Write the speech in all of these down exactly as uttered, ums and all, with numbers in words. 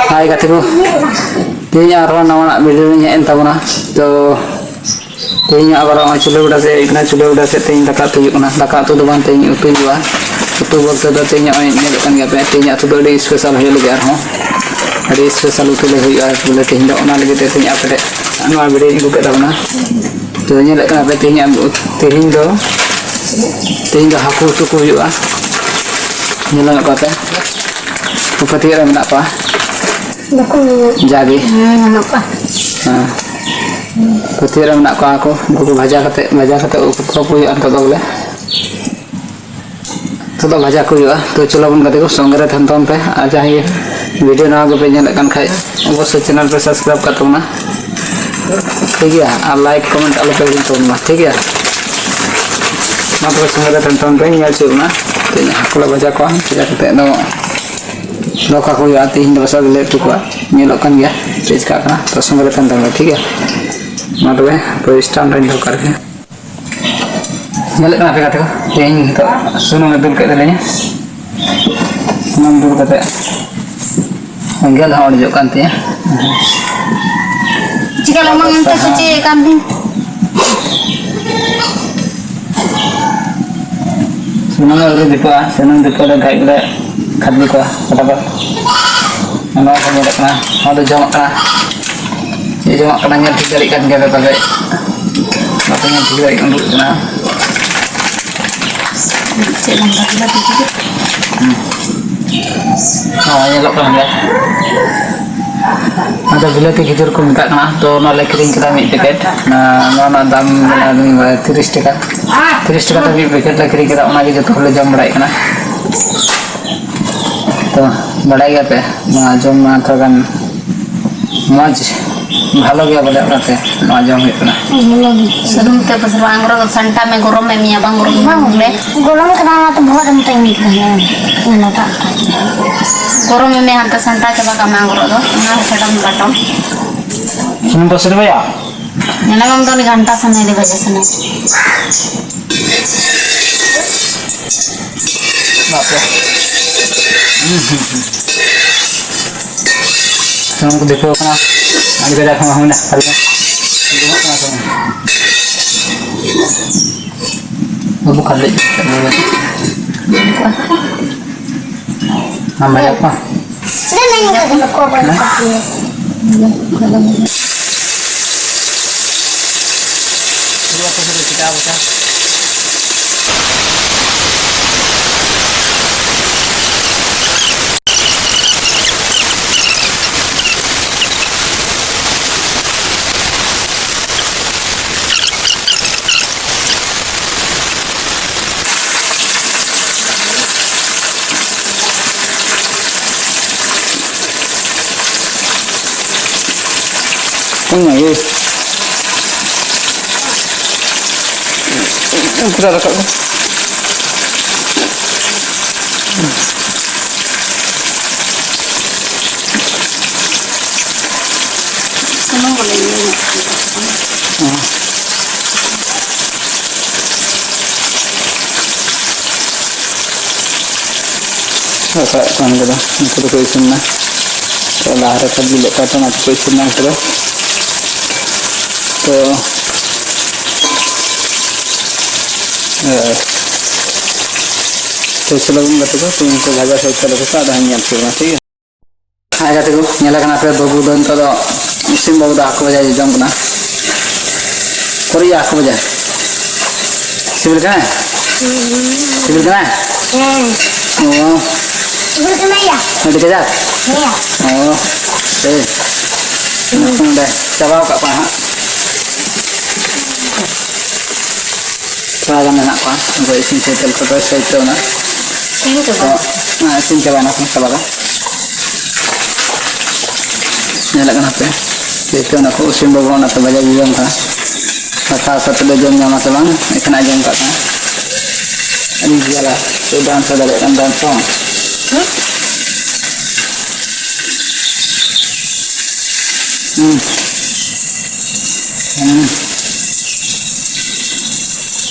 ᱦᱟᱭ ᱜᱟᱛᱮ ᱠᱚ, ᱛᱮᱦᱮᱧ ᱟᱨᱦᱚᱸ ᱱᱟᱣᱟᱱᱟᱜ ᱵᱷᱤᱰᱤᱭᱳ ᱞᱤᱧ ᱦᱮᱡ ᱮᱱ ᱛᱟᱵᱚᱱᱟ᱾ ᱛᱚ ᱛᱮᱦᱮᱧ ᱟᱵᱟᱨ ᱱᱚᱜᱼᱚᱭ ᱪᱩᱞᱦᱟᱹ ᱜᱚᱰᱟ ᱥᱮᱫ ᱦᱩᱭᱩᱜ ᱠᱟᱱᱟ, ᱪᱩᱞᱦᱟᱹ ᱜᱚᱰᱟ ᱥᱮᱫ ᱛᱮᱦᱮᱧ ᱫᱟᱠᱟ ᱩᱛᱩ ᱦᱩᱭᱩᱜ ᱠᱟᱱᱟ᱾ ᱫᱟᱠᱟ ᱩᱛᱩ ᱫᱚ ᱵᱟᱝ, ᱛᱮᱦᱮᱧ ᱩᱛᱩ ᱦᱩᱭᱩᱜᱼᱟ᱾ ᱩᱛᱩ ᱵᱚᱞᱛᱮ ᱫᱚ ᱛᱮᱦᱮᱧ ᱱᱚᱜᱼᱚᱭ ᱧᱮᱞᱚᱜ ᱠᱟᱱ ᱜᱮᱭᱟ ᱯᱮ, ᱛᱮᱦᱮᱧᱟᱜ ᱩᱛᱩ ᱫᱚ ᱟᱹᱰᱤ ᱥᱯᱮᱥᱟᱞ ᱦᱩᱭᱩᱜ ᱞᱟᱹᱜᱤᱫ, ᱟᱨᱦᱚᱸ ᱟᱹᱰᱤ ᱥᱯᱮᱥᱟᱞ ᱩᱛᱩ ᱞᱮ ᱦᱩᱭᱩᱜᱼᱟ ᱵᱚᱞᱮ ᱛᱮᱦᱮᱧ ᱫᱚ᱾ ᱚᱱᱟ ᱞᱟᱹᱜᱤᱫ ᱛᱮ ᱛᱮᱦᱮᱧ ᱟᱯᱮ ᱴᱷᱮᱱ ᱱᱚᱣᱟ ᱵᱷᱤᱰᱤᱭᱳᱧ ᱟᱹᱜᱩ ᱠᱮᱫ ᱛᱟᱵᱚᱱᱟ᱾ ᱛᱚ ᱧᱮᱞᱮᱫ ᱠᱟᱱᱟ ᱯᱮ ᱛᱮᱦᱮᱧᱟᱜ, ᱛᱮᱦᱮᱧ ᱫᱚ, ᱛᱮᱦᱮᱧ ᱫᱚ ᱦᱟᱹᱠᱩ ᱩᱛᱩ ᱠᱚ ᱦᱩᱭᱩᱜᱼᱟ᱾ ᱧᱮᱞ ᱧᱚᱜ ᱠᱟᱛᱮ ᱯᱟᱹᱛᱭᱟᱹᱣ ᱨᱮ ᱢᱮᱱᱟᱜ ᱠᱚᱣᱟ᱾ ᱵᱟᱠᱚ ᱧᱟᱢᱚᱜ᱾ ᱡᱟᱜᱮ᱾ ᱦᱮᱸ, ᱧᱟᱢᱚᱜ ᱠᱚᱣᱟ᱾ ᱦᱮᱸ᱾ ᱯᱟᱹᱛᱭᱟᱹᱣ ᱨᱮ ᱢᱮᱱᱟᱜ ᱠᱚᱣᱟ ᱦᱟᱹᱠᱩ, ᱩᱱᱠᱩ ᱠᱚ ᱵᱷᱟᱡᱟ ᱠᱟᱛᱮ, ᱵᱷᱟᱡᱟ ᱠᱟᱛᱮ ᱩᱛᱩ ᱠᱚ ᱦᱩᱭᱩᱜᱼᱟ ᱱᱤᱛᱚᱜ ᱫᱚ ᱵᱚᱞᱮ᱾ ᱱᱤᱛᱚᱜ ᱫᱚ ᱵᱷᱟᱡᱟ ᱠᱚ ᱦᱩᱭᱩᱜᱼᱟ᱾ ᱛᱚ ᱪᱚᱞᱚ ᱵᱚᱱ ᱜᱟᱛᱮ ᱠᱚ, ᱥᱚᱸᱜᱮ ᱨᱮ ᱛᱟᱦᱮᱱ ᱛᱟᱵᱚᱱ ᱯᱮ᱾ ᱟᱨ ᱡᱟᱦᱟᱸᱭ ᱜᱮ ᱵᱷᱤᱰᱤᱭᱳ ᱱᱟᱣᱟ ᱜᱮᱯᱮ ᱧᱮᱞᱮᱫ ᱠᱟᱱ ᱠᱷᱟᱡ, ᱚᱵᱚᱥᱥᱳᱭ ᱪᱮᱱᱮᱞ ᱯᱮ ᱥᱟᱵᱥᱠᱨᱟᱭᱤᱵᱽ ᱠᱟᱜ ᱛᱟᱵᱚᱱᱟ, ᱴᱷᱤᱠ ᱜᱮᱭᱟ? ᱟᱨ ᱞᱟᱭᱤᱠ ᱠᱚᱢᱮᱱᱴ ᱟᱞᱚ ᱯᱮ ᱦᱤᱲᱤᱧ ᱛᱟᱵᱚᱱ ᱢᱟ, ᱴᱷᱤᱠ ᱜᱮᱭᱟ? ᱢᱟ ᱛᱚᱵᱮ ᱥᱚᱸᱜᱮ ᱨᱮ ᱛᱟᱦᱮᱱ ᱛᱟᱵᱚᱱ ᱯᱮ, ᱧᱮᱞ ᱦᱚᱪᱚᱭᱮᱫ ᱵᱚᱱᱟ᱾ ᱛᱮᱦᱮᱧ ᱦᱟᱹᱠᱩ ᱞᱮ ᱵᱷᱟᱡᱟ ᱠᱚᱣᱟ, ᱵᱷᱟᱡᱟ ᱠᱟᱛᱮ ᱫᱚ ᱫᱚᱦᱚ ᱠᱟᱠᱚ ᱦᱩᱭᱩᱜᱼᱟ᱾ ᱛᱮᱦᱮᱧ ᱫᱚ ᱯᱟᱥᱮᱡ ᱞᱮ ᱩᱛᱩ ᱠᱚᱣᱟ, ᱧᱮᱞᱚᱜ ᱠᱟᱱ ᱜᱮᱭᱟ ᱪᱮᱫ ᱪᱤᱠᱟᱹᱜ ᱠᱟᱱᱟ᱾ ᱛᱚ ᱥᱚᱸᱜᱮ ᱨᱮ ᱛᱟᱦᱮᱱ ᱛᱟᱵᱚᱱ ᱯᱮ, ᱴᱷᱤᱠ ᱜᱮᱭᱟ? ᱢᱟ ᱛᱚᱵᱮ ᱯᱚᱨᱤᱥᱴᱟᱱ ᱨᱮᱧ ᱫᱚᱦᱚ ᱠᱟᱜ ᱜᱮ᱾ ᱧᱮᱞᱮᱫ ᱠᱟᱱᱟ ᱯᱮ ᱜᱟᱛᱮ ᱠᱚ, ᱛᱮᱦᱮᱧ ᱱᱤᱛᱚᱜ ᱥᱩᱱᱩᱢ ᱮ ᱫᱩᱞ ᱠᱮᱫ ᱛᱟᱹᱞᱤᱧᱟ᱾ ᱥᱩᱱᱩᱢ ᱫᱩᱞ ᱠᱟᱛᱮ ᱥᱮᱸᱜᱮᱞ ᱦᱚᱸ ᱚᱲᱮᱡᱚᱜ ᱠᱟᱱ ᱛᱤᱧᱟᱹ᱾ ᱪᱤᱠᱟ ᱞᱟᱢᱟᱝ ᱮᱱᱛᱮ ᱥᱮ ᱪᱮᱫ ᱠᱟᱱ ᱛᱤᱧ? ᱥᱩᱱᱩᱢ ᱟᱹᱣᱨᱤ ᱫᱤᱯᱟᱹᱜᱼᱟ, ᱥᱩᱱᱩᱢ ᱫᱤᱯᱟᱹᱜ ᱞᱮᱱᱠᱷᱟᱡ ᱜᱮᱞᱮ ᱠᱷᱟᱫᱽᱞᱮ ᱠᱚᱣᱟ ᱯᱷᱚᱴᱟᱯᱷᱚᱴ᱾ ᱱᱚᱣᱟ ᱠᱚ ᱧᱮᱞᱚᱜ ᱠᱟᱱᱟ, ᱱᱚᱣᱟ ᱫᱚ ᱡᱚᱢᱟᱜ ᱠᱟᱱᱟ᱾ ᱪᱮᱫ ᱡᱚᱢᱟᱜ ᱠᱟᱱᱟ ᱧᱮᱞ ᱴᱷᱤᱠ ᱫᱟᱲᱮᱭᱟᱜ ᱠᱟᱱ ᱜᱮᱭᱟ ᱯᱮ ᱯᱟᱞᱮ? ᱵᱟᱯᱮ ᱧᱮᱞ ᱴᱷᱤᱠ ᱫᱟᱲᱮᱭᱟᱜ ᱠᱟᱱᱟ, ᱩᱰᱩᱠ ᱠᱟᱱᱟ᱾ ᱪᱮᱫ ᱞᱟᱝ ᱠᱟᱹᱢᱤᱭᱟ ᱛᱤᱦᱤᱧ? ᱦᱩᱸ᱾ ᱦᱚᱸ, ᱧᱮᱞᱚᱜ ᱠᱟᱱ ᱜᱮᱭᱟ᱾ ᱱᱚᱣᱟ ᱫᱚ ᱵᱤᱞᱟᱹᱛᱤ ᱠᱷᱤᱡᱩᱨ ᱠᱚ ᱢᱮᱛᱟᱜ ᱠᱟᱱᱟ᱾ ᱛᱚ, ᱱᱚᱣᱟ ᱞᱮ ᱠᱤᱨᱤᱧ ᱠᱮᱫᱟ ᱢᱤᱫ ᱯᱮᱠᱮᱴ᱾ ᱱᱚᱣᱟ ᱨᱮᱱᱟᱜ ᱫᱟᱢ ᱢᱮᱱᱟᱜᱼᱟ ᱛᱤᱨᱤᱥ ᱴᱟᱠᱟ᱾ ᱛᱤᱨᱤᱥ ᱴᱟᱠᱟ ᱛᱮ ᱢᱤᱫ ᱯᱮᱠᱮᱴ ᱞᱮ ᱠᱤᱨᱤᱧ ᱠᱮᱫᱟ, ᱚᱱᱟᱜᱮ ᱡᱚᱛᱚ ᱦᱚᱲᱞᱮ ᱡᱚᱢ ᱵᱟᱲᱟᱭᱮᱫ ᱠᱟᱱᱟ᱾ ᱛᱚ, ᱵᱟᱲᱟᱭ ᱜᱮᱭᱟᱯᱮ, ᱱᱚᱣᱟ ᱡᱚᱢ ᱢᱟ ᱛᱷᱚᱲᱟ ᱜᱟᱱ ᱢᱚᱡᱽ, ᱵᱷᱟᱞᱚ ᱜᱮᱭᱟ ᱵᱚᱞᱮ, ᱚᱱᱟᱛᱮ ᱱᱚᱣᱟ ᱡᱚᱢ ᱦᱩᱭᱩᱜ ᱠᱟᱱᱟ᱾ ᱥᱩᱱᱩᱢ ᱛᱮ ᱯᱟᱥᱮ ᱵᱟᱝ ᱟᱝᱨᱚᱜ, ᱥᱟᱱᱴᱟ ᱢᱮ, ᱜᱚᱨᱚᱢ ᱮ ᱢᱮᱭᱟ, ᱵᱟᱝ ᱜᱚᱨᱚᱢ ᱵᱟᱝ ᱵᱚᱞᱮ᱾ ᱜᱚᱨᱚᱢ ᱠᱟᱱᱟ, ᱚᱱᱟᱛᱮ ᱵᱚᱦᱚᱜ ᱨᱮᱢ ᱛᱮᱧ ᱠᱟᱱᱟ᱾ ᱚᱱᱟᱴᱟᱜ᱾ ᱜᱚᱨᱚᱢ ᱮ ᱢᱮᱭᱟ, ᱦᱟᱱᱛᱮ ᱥᱟᱱᱴᱟ ᱪᱟᱵᱟ ᱠᱟᱜ ᱢᱮ ᱟᱝᱨᱚᱜ ᱫᱚ, ᱚᱱᱟ ᱥᱟᱰᱟᱢ ᱵᱟᱴᱚᱢ᱾ ᱥᱩᱱᱩᱢ ᱯᱟᱥᱮ ᱵᱟᱭᱟ? ᱧᱮᱞᱮ ᱵᱟᱝ ᱫᱚ ᱩᱱᱤ ᱜᱷᱟᱱᱴᱟ ᱥᱟᱱᱟᱭ ᱫᱮ ᱵᱟᱡᱮ ᱥᱟᱱᱟᱭ᱾ ᱵᱟᱯᱮ᱾ ᱦᱩᱸ, ᱦᱩᱸ, ᱦᱩᱸ᱾ ᱥᱟᱱᱟᱢ ᱠᱚ ᱫᱤᱠᱩ ᱠᱟᱱᱟ, ᱟᱹᱰᱤ ᱠᱟᱡᱟᱠ ᱦᱚᱸ ᱦᱩᱭᱱᱟ, ᱥᱟᱹᱨᱤ ᱜᱮ᱾ ᱟᱸᱡᱚᱢᱚᱜ ᱠᱟᱱᱟ ᱥᱮ ᱵᱟᱝ? ᱵᱟᱹᱵᱩ ᱠᱷᱟᱹᱞᱤ ᱟᱢ ᱵᱟᱡᱟᱣ ᱠᱚᱣᱟ? ᱚᱱᱟᱜᱮ᱾ ᱩᱱᱠᱩ ᱫᱚ ᱨᱟᱠᱟᱵ ᱠᱚ᱾ ᱥᱩᱱᱩᱢ ᱵᱚᱞᱮ ᱤᱭᱟᱹ ᱧᱚᱜ ᱠᱟᱱ ᱛᱟᱠᱚᱣᱟ᱾ ᱦᱮᱸ᱾ ᱨᱟᱠᱟᱵ ᱠᱟᱱ ᱜᱮᱫᱚ, ᱩᱱᱠᱩ ᱫᱚᱠᱚ ᱤᱥᱤᱱ ᱮᱱᱟ᱾ ᱛᱚ, ᱞᱟᱦᱟᱨᱮ ᱠᱷᱟᱹᱡᱟᱹᱲᱤ ᱞᱮ ᱠᱟᱴᱟ, ᱚᱱᱟ ᱛᱮᱠᱚ ᱤᱥᱤᱱ ᱮᱱᱟ ᱩᱱᱠᱩ ᱫᱚ᱾ ᱛᱚ, ᱮ, ᱛᱚ, ᱪᱚᱞᱚ ᱵᱚᱱ ᱜᱟᱛᱮ ᱠᱚ, ᱛᱮᱦᱮᱧ ᱠᱚ ᱵᱷᱟᱡᱟ ᱥᱟᱹᱛ ᱠᱟᱫᱟ ᱠᱚ, ᱟᱫᱚ ᱦᱟᱸᱜ ᱧᱮᱞ ᱠᱚ ᱦᱩᱭᱩᱜᱼᱟ, ᱴᱷᱤᱠ ᱜᱮᱭᱟ? ᱦᱮᱸ, ᱜᱟᱛᱮ ᱠᱚ, ᱧᱮᱞ ᱟᱠᱟᱱᱟ ᱯᱮ, ᱵᱟᱹᱵᱩ ᱫᱚ ᱱᱤᱛᱚᱜ ᱫᱚ ᱤᱥᱤᱱ ᱵᱟᱹᱵᱩ ᱫᱚ ᱦᱟᱹᱠᱩ ᱵᱷᱟᱡᱟᱭ ᱡᱚᱢ ᱠᱟᱱᱟ᱾ ᱠᱚᱨᱤᱭᱟ ᱦᱟᱹᱠᱩ ᱵᱷᱟᱡᱟ᱾ ᱥᱤᱵᱤᱞ ᱠᱟᱱᱟ? ᱥᱤᱵᱤᱞ ᱠᱟᱱᱟ? ᱦᱮᱸ᱾ ᱚ᱾ ᱥᱤᱵᱤᱞ ᱠᱟᱱᱟ ᱭᱟ᱾ ᱟᱹᱰᱤ ᱠᱟᱡᱟᱠ? ᱦᱮᱸ᱾ ᱚ᱾ ᱥᱮ᱾ ᱱᱚᱰᱮ ᱪᱟᱵᱟᱣ ᱠᱟᱜ ᱠᱚᱣᱟ ᱦᱟᱸᱜ᱾ ᱛᱷᱚᱲᱟ ᱜᱟᱱ ᱢᱮᱱᱟᱜ ᱠᱚᱣᱟ᱾ ᱟᱫᱚ ᱤᱥᱤᱱ ᱥᱟᱹᱛ ᱞᱮᱠᱟ ᱠᱚ ᱥᱟᱹᱛ ᱚᱱᱟ᱾ ᱤᱥᱤᱱ ᱪᱟᱵᱟ᱾ ᱛᱚ, ᱦᱮᱸ, ᱤᱥᱤᱱ ᱪᱟᱵᱟᱭᱮᱱᱟ ᱠᱚ, ᱪᱟᱵᱟ ᱫᱚ᱾ ᱧᱮᱞᱮᱫ ᱠᱟᱱᱟ ᱯᱮ, ᱡᱮᱦᱮᱛᱩ ᱚᱱᱟ ᱠᱚ ᱤᱥᱤᱱ ᱵᱟᱵᱚᱱ ᱚᱱᱟ ᱛᱮ ᱵᱷᱟᱡᱟ ᱡᱚᱡᱚᱢ ᱠᱟᱱᱟ᱾ ᱦᱟᱛᱟᱣ ᱥᱟᱛᱮ ᱞᱮ ᱡᱚᱢ ᱧᱟᱢᱟ ᱥᱮ ᱵᱟᱝ, ᱮᱠᱷᱟᱱ ᱟᱸᱡᱚᱢ ᱠᱟᱜ ᱠᱟᱱᱟ᱾ ᱟᱹᱰᱤ ᱡᱟᱞᱟ, ᱛᱚ ᱵᱟᱝ ᱥᱟᱰᱮ ᱫᱟᱲᱮᱭᱟᱜ ᱠᱟᱱ ᱛᱟᱦᱮᱸ ᱛᱚ᱾ ᱦᱩᱸ᱾ ᱦᱩᱸ᱾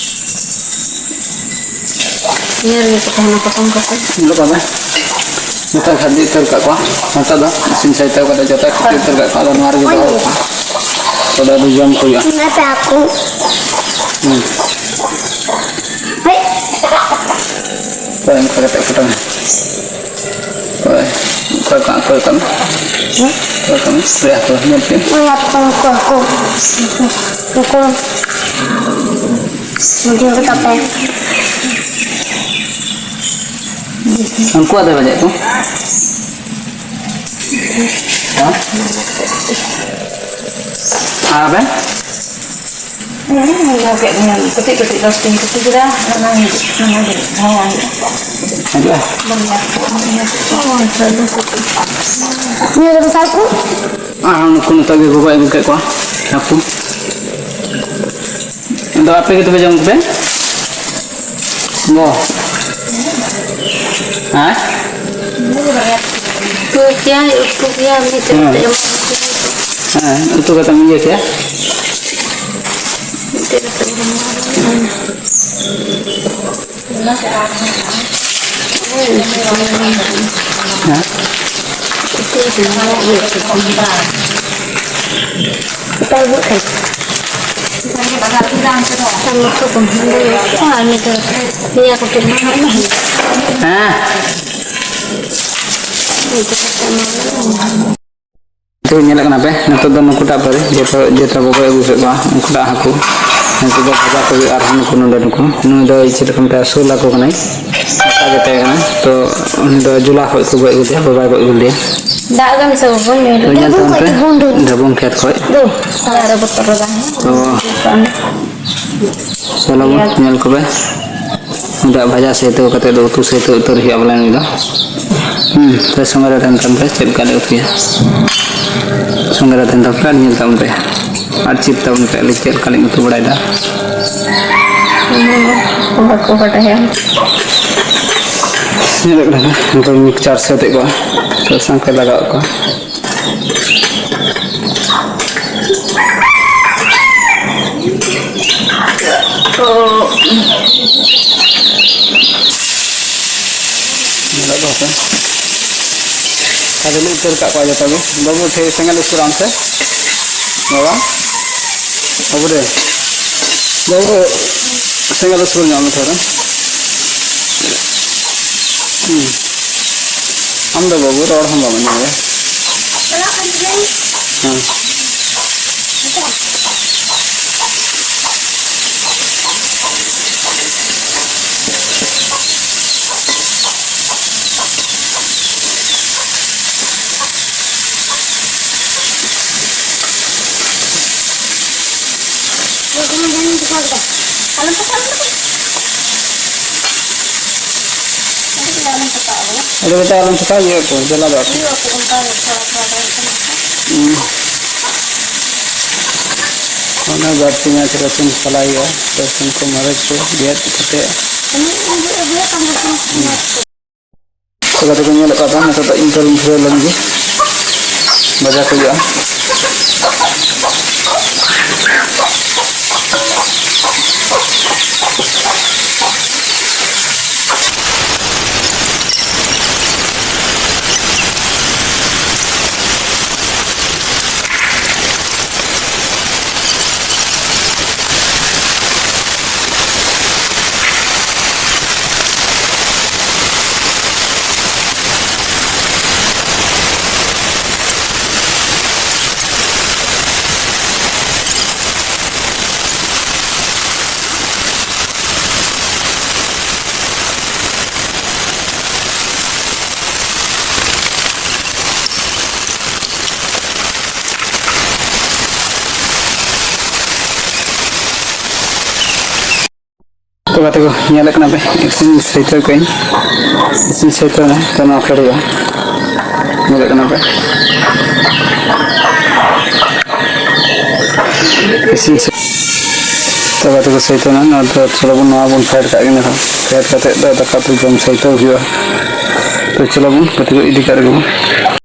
ᱱᱤᱭᱟᱹ ᱨᱮᱜᱮ ᱠᱚ ᱛᱟᱦᱮᱱᱟ ᱯᱚᱴᱚᱢ ᱠᱟᱛᱮ᱾ ᱧᱮᱞᱚᱜ ᱠᱟᱱᱟ᱾ ᱡᱚᱛᱚ ᱠᱷᱟᱫᱽᱞᱮ ᱩᱛᱟᱹᱨ ᱠᱟᱜ ᱠᱚᱣᱟ᱾ ᱱᱮᱛᱟᱨ ᱫᱚ ᱤᱥᱤᱱ ᱥᱟᱹᱛ ᱠᱟᱛᱮ ᱡᱚᱛᱚ ᱠᱷᱟᱫᱽᱞᱮ ᱩᱛᱟᱹᱨ ᱠᱟᱜ ᱠᱚᱣᱟ᱾ ᱟᱫᱚ ᱱᱚᱣᱟ ᱨᱮᱜᱮ ᱫᱚᱦᱚ ᱠᱟᱜ ᱠᱚᱣᱟ᱾ ᱟᱫᱚ ᱟᱫᱚ ᱡᱚᱢ ᱠᱚ ᱦᱩᱭᱩᱜᱼᱟ᱾ ᱚᱱᱟᱛᱮ ᱟᱠᱚ᱾ ᱦᱩᱸ᱾ ᱦᱳᱭ᱾ ᱦᱳᱭ, ᱚᱱᱠᱟ ᱠᱟᱛᱮ ᱠᱩᱴᱟᱹᱢ ᱢᱮ᱾ ᱦᱳᱭ, ᱚᱠᱟ ᱠᱚ, ᱚᱠᱟ ᱠᱚ᱾ ᱦᱩᱸ? ᱚᱠᱟ ᱠᱚ, ᱦᱳᱭ, ᱦᱟᱯᱮ, ᱧᱮᱞ ᱯᱮ᱾ ᱚᱱᱟ ᱠᱚ, ᱠᱚ, ᱠᱚ, ᱠᱚ, ᱠᱚ᱾ ᱵᱩᱡᱷᱟᱹᱣ ᱠᱮᱫᱟ ᱯᱮ? ᱩᱱᱠᱩᱣᱟᱜ ᱫᱚ ᱵᱟᱡᱟᱜ ᱠᱚ᱾ ᱦᱮᱸ? ᱟᱨ ᱟᱵᱮᱱ? ᱦᱮᱸ, ᱧᱮᱞ ᱠᱮᱫ ᱢᱮᱭᱟ, ᱠᱟᱹᱴᱤᱡ ᱠᱟᱹᱴᱤᱡ ᱫᱚᱥ ᱴᱤᱧ ᱠᱩᱥᱤ ᱠᱮᱫᱟ, ᱚᱱᱟ ᱦᱤᱡᱩᱜ, ᱚᱱᱟ ᱦᱤᱡᱩᱜ, ᱦᱮᱸ, ᱦᱤᱡᱩᱜᱼᱟ᱾ ᱦᱤᱡᱩᱜᱼᱟ? ᱵᱟᱨᱭᱟ᱾ ᱱᱤᱭᱟᱹ ᱫᱚ ᱥᱟᱨ ᱠᱚ? ᱟᱨ ᱱᱩᱠᱩ ᱱᱤᱛᱚᱜ ᱜᱮ ᱜᱚᱜᱚᱭ ᱟᱹᱜᱩ ᱠᱮᱫ ᱠᱚᱣᱟ, ᱦᱟᱹᱠᱩ᱾ ᱟᱫᱚ ᱟᱯᱮ ᱜᱮ ᱛᱚᱵᱮ ᱡᱚᱢ ᱠᱚᱯᱮ᱾ ᱜᱚ᱾ ᱦᱮᱸ? ᱩᱛᱩ ᱠᱮᱭᱟ, ᱩᱛᱩ ᱠᱮᱭᱟ, ᱢᱤᱫᱴᱮᱡ ᱦᱮᱸ᱾ ᱠᱟᱛᱮ ᱮᱢ ᱦᱮᱸ, ᱩᱛᱩ ᱠᱟᱛᱮᱢ ᱤᱭᱟᱹ ᱠᱮᱭᱟ᱾ ᱢᱤᱫᱴᱮᱡ ᱠᱟᱛᱮ ᱮᱢ ᱦᱮᱸ᱾ ᱦᱮᱸ᱾ ᱛᱚ, ᱧᱮᱞᱮᱫ ᱠᱟᱱᱟ ᱯᱮ, ᱱᱤᱛᱚᱜ ᱫᱚ ᱱᱩᱠᱩᱴᱟᱜ ᱯᱟᱹᱨᱤ, ᱡᱚᱛᱚ, ᱡᱚᱛᱚ ᱜᱚᱜᱚᱭ ᱟᱹᱜᱩ ᱠᱮᱫ ᱠᱚᱣᱟ, ᱩᱱᱠᱩᱴᱟᱜ ᱦᱟᱹᱠᱩ᱾ ᱱᱩᱠᱩ ᱫᱚ ᱵᱷᱟᱡᱟ ᱠᱚ ᱦᱩᱭᱩᱜᱼᱟ, ᱟᱨᱦᱚᱸ ᱱᱩᱠᱩ ᱱᱚᱰᱮ ᱱᱩᱠᱩ᱾ ᱱᱩᱭ ᱫᱚ ᱪᱮᱫ ᱠᱚ ᱢᱮᱛᱟᱭᱟ, ᱥᱳᱞ ᱦᱟᱹᱠᱩ ᱠᱟᱱᱟᱭ᱾ ᱚᱱᱠᱟ ᱜᱮ ᱛᱟᱦᱮᱸ ᱠᱟᱱᱟ᱾ ᱛᱚ, ᱩᱱᱤ ᱫᱚ ᱡᱩᱞᱟ ᱠᱷᱚᱡ ᱠᱚ ᱜᱚᱡ ᱟᱹᱜᱩ ᱞᱮᱫᱮᱭᱟ, ᱵᱟᱵᱟᱭ ᱜᱚᱡ ᱟᱹᱜᱩ ᱞᱮᱫᱮᱭᱟ᱾ ᱫᱟᱜ ᱜᱟᱱ ᱥᱮ ᱵᱟᱵᱚᱱ ᱧᱩᱭ ᱛᱚ, ᱧᱮᱞ ᱞᱮᱫᱟ? ᱛᱟᱵᱚᱱ ᱯᱮ, ᱰᱷᱟᱵᱚᱝ ᱠᱷᱮᱛ ᱠᱷᱚᱡ᱾ ᱫᱩ, ᱚᱲᱟᱜ ᱨᱮ ᱵᱚᱛᱚᱨ ᱞᱟᱜᱟᱣ ᱦᱮᱸ᱾ ᱛᱚ, ᱪᱟᱞᱟᱣ ᱵᱚᱱ ᱧᱮᱞ ᱠᱚᱵᱮ᱾ ᱩᱱᱤ ᱫᱚ ᱵᱷᱟᱡᱟ ᱥᱟᱹᱭᱛᱟᱹᱣ ᱠᱟᱛᱮ ᱫᱚ ᱩᱛᱩ ᱥᱟᱹᱭᱛᱟᱹᱣ ᱩᱛᱟᱹᱨ ᱦᱩᱭᱩᱜᱼᱟ ᱵᱚᱞᱮ ᱱᱩᱭ ᱫᱚ᱾ ᱦᱩᱸ, ᱛᱚ ᱥᱚᱸᱜᱮ ᱨᱮ ᱛᱟᱦᱮᱱ ᱛᱟᱵᱚᱱ ᱯᱮ, ᱪᱮᱫ ᱞᱮᱠᱟ ᱞᱮ ᱩᱛᱩᱭᱟ᱾ ᱥᱚᱸᱜᱮ ᱨᱮ ᱛᱟᱦᱮᱱ ᱛᱟᱵᱚᱱ ᱯᱮ ᱟᱨ ᱧᱮᱞ ᱛᱟᱵᱚᱱ ᱯᱮ᱾ ᱟᱨ ᱪᱮᱫ ᱛᱟᱵᱚᱱ ᱯᱮ, ᱟᱞᱮ ᱪᱮᱫ ᱞᱮᱠᱟ ᱞᱤᱧ ᱩᱛᱩ ᱵᱟᱲᱟᱭᱮᱫᱟ᱾ ᱵᱟᱠᱚ ᱵᱟᱰᱟᱭᱟ᱾ ᱧᱮᱞᱚᱜ ᱠᱟᱱᱟ ᱱᱤᱛᱚᱜ ᱢᱤᱠᱥᱪᱟᱨ ᱥᱟᱹᱛ ᱮᱫ ᱠᱚᱣᱟ, ᱛᱚ ᱥᱟᱶᱛᱮ ᱞᱟᱜᱟᱣ ᱠᱚᱣᱟ᱾ ᱛᱚ, ᱧᱮᱞᱚᱜ ᱫᱚ ᱦᱟᱯᱮ᱾ ᱡᱟᱹᱞᱤ ᱩᱛᱟᱹᱨ ᱠᱟᱜ ᱠᱚᱣᱟ ᱡᱚᱛᱚ ᱜᱮ᱾ ᱵᱟᱹᱵᱩ, ᱴᱷᱮ-, ᱥᱮᱸᱜᱮᱞ ᱩᱥᱩᱞ ᱟᱢ ᱥᱮ? ᱵᱟᱵᱟ? ᱵᱟᱹᱵᱩ ᱨᱮ᱾ ᱵᱟᱹᱵᱩ, ᱥᱮᱸᱜᱮᱞ ᱩᱥᱩᱞ ᱧᱚᱜ ᱢᱮ ᱛᱷᱚᱲᱟ᱾ ᱦᱩᱸ᱾ ᱟᱢ ᱫᱚ ᱵᱟᱹᱵᱩ, ᱨᱚᱲ ᱦᱚᱸ ᱵᱟᱢ ᱟᱸᱡᱚᱢ ᱮᱫᱟ᱾ ᱦᱮᱸ᱾ ᱟᱫᱚ ᱵᱮᱴᱟ, ᱟᱞᱚᱢ ᱪᱤᱠᱟ ᱤᱭᱟᱹ ᱠᱚ, ᱡᱟᱞᱟ ᱫᱚ ᱟᱨ᱾ ᱦᱩᱸ᱾ ᱚᱱᱟ ᱵᱟᱹᱲᱛᱤ ᱢᱮᱱᱟᱜ ᱨᱟᱹᱥᱩᱱ ᱥᱟᱞᱟᱭ ᱦᱩᱭᱩᱜᱼᱟ, ᱨᱟᱹᱥᱩᱱ ᱠᱚ, ᱢᱟᱹᱨᱤᱪ ᱠᱚ ᱜᱮᱫ ᱠᱟᱛᱮ᱾ ᱛᱚ ᱜᱟᱛᱮ ᱠᱚ ᱧᱮᱞᱮᱫ ᱠᱚᱣᱟ ᱛᱚ, ᱱᱤᱛᱚᱜ ᱫᱚ ᱤᱧ ᱛᱚᱞᱤᱧ ᱫᱷᱩᱨᱟᱹᱣ ᱞᱮᱱ ᱜᱮ, ᱵᱟᱡᱟᱣ ᱠᱚ ᱦᱩᱭᱩᱜᱼᱟ᱾ ᱛᱚ ᱜᱟᱛᱮ ᱠᱚ, ᱧᱮᱞᱮᱫ ᱠᱟᱱᱟ ᱯᱮ, ᱤᱥᱤᱱ ᱥᱟᱹᱛ ᱠᱟᱹᱧ, ᱤᱥᱤᱱ ᱥᱟᱹᱛ ᱮᱱᱟ᱾ ᱛᱚ ᱱᱚᱣᱟ ᱠᱷᱟᱹᱲ ᱦᱩᱭᱩᱜᱼᱟ, ᱧᱮᱞᱮᱫ ᱠᱟᱱᱟ ᱯᱮ, ᱤᱥᱤᱱ ᱥᱟᱹᱛ᱾ ᱛᱚ ᱜᱟᱛᱮ ᱠᱚ, ᱥᱟᱹᱛ ᱮᱱᱟ᱾ ᱱᱚᱣᱟ ᱫᱚ ᱪᱚᱞᱚ ᱵᱚᱱ, ᱱᱚᱣᱟ ᱵᱚᱱ ᱯᱷᱮᱰ ᱠᱟᱜ ᱜᱮ, ᱱᱤᱛᱚᱜ ᱯᱷᱮᱰ ᱠᱟᱛᱮᱫ ᱫᱚ ᱫᱟᱠᱟ ᱩᱛᱩ ᱡᱚᱢ ᱥᱟᱹᱛ ᱦᱩᱭᱩᱜᱼᱟ᱾ ᱛᱚ ᱪᱚᱞᱚ ᱵᱚᱱ ᱜᱟᱛᱮ ᱠᱚ, ᱤᱫᱤ ᱠᱟᱜ ᱨᱮᱜᱮ ᱵᱚᱱ᱾